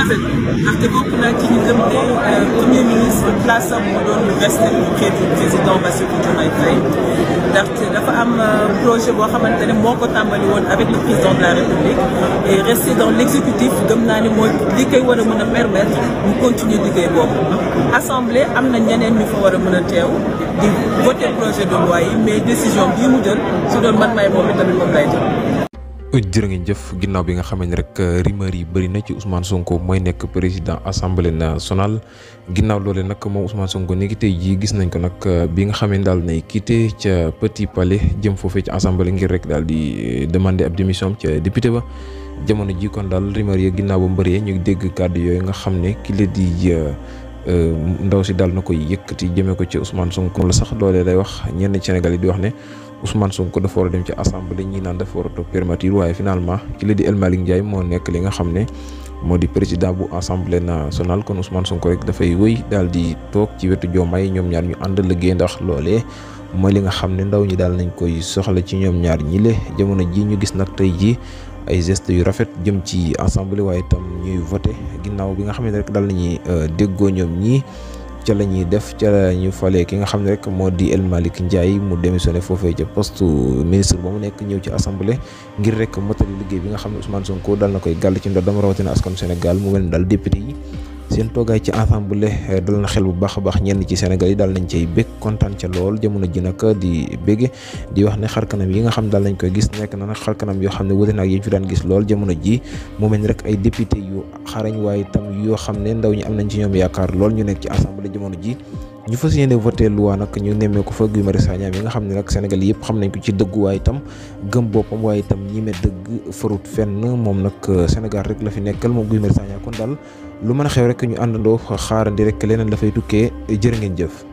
2017 ndaxte bokk naa ci ñu gëm ne premier ministre place am moo doon rester auprès du président Bassirou Diomaye Faye ndaxte dafa am projet boo xamante ne moo ko tàmbali woon avec le président de la République et rester dans l'exécutif gëm naa ne mooy li koy war a mën a permettre mu continuer liggéey boobu. Assemblée am na ñeneen ñu fa war a mën a teew di voter projet de loi yi mais décision bii mu jël su doon man maay moom itamit moom lay jël. jërë ngeen jëf ginnaaw bi nga xamee ne rek rumeur yi bëri na ci Ousmane Sonko mooy nekk président assemblée nationale ginnaaw loolee nag moom Ousmane Sonko ni ki tey jii gis nañ ko nag bi nga xamee ne daal nay quitté ca Petit Palais jëm foofee ci assemblée ngir rek daal di demander ab démission ca député ba jamono ji kon daal rumeur yi ginnaaw ba mbëree ñu dégg kàddu yooyu nga xam ne ki la di ndaw si daal na koy yëkkati jëmee ko ci Ousmane Sonko la sax loolee day wax ñenn Sénégal yi di wax ne Ousmane Sonko dafa war a dem ci assemblée ñi naan dafa war a toog primature waaye finalement ki la di El Malick Ndiaye moo nekk li nga xam ne moo di président bu assemblée nationale kon Ousmane Sonko rek dafay wëy daal di toog ci wetu Diomaye ñoom ñaar ñu ànd liggéey ndax loolee mooy li nga xam ne ndaw ñi daal nañ koy soxla ci ñoom ñaar ñi le jamono ji ñu gis nag tey ji ay gestes yu rafet jëm ci assemblée waaye itam ñuy voté ginnaaw bi nga xam ne rek daal nañuy déggoo ñoom ñii ca la ñuy def ca la ñu falee ki nga xam ne rek moo di El Malick Ndiaye mu démissionné foofee ca poste ministre ba mu nekk ñëw ci assemblée ngir rek motali liggéey bi nga xam ne Ousmane Sonko dal na koy gàll ci ndoddam rawatina askanu Sénégal mu mel ne daal député yi seen toogaay ci assemblée dal na xel bu baax a baax ñenn ci Sénégal yi daal nañ cay bég kontaan ca lool jamono ji nag di bégge di wax ne xarkanam yi nga xam daal nañ koy gis nekk na nag xarkanam yoo xam ne wute na ak yi ñu fi daan gis lool jamono ji mu mel ni rek ay député yu xarañ waaye itam yoo xam ne ndaw ñi am nañ ci ñoom yaakaar lool ñu nekk ci assemblée jamono ji ñu fas yéene voté loi nag ñu nemmee ko fa Guy Marius Sagna mi nga xam ne nag Sénégal yëpp xam nañ ko ci dëggu waaye itam gëm boppam waaye itam ñime dëgg farut fenn moom nag Sénégal rek la fi nekkal moom Guy Marius Sagna kon daal lu mën a xew rek ñu àndandoo xaarandi rek leneen la fay tukkee jërë ngeen jëf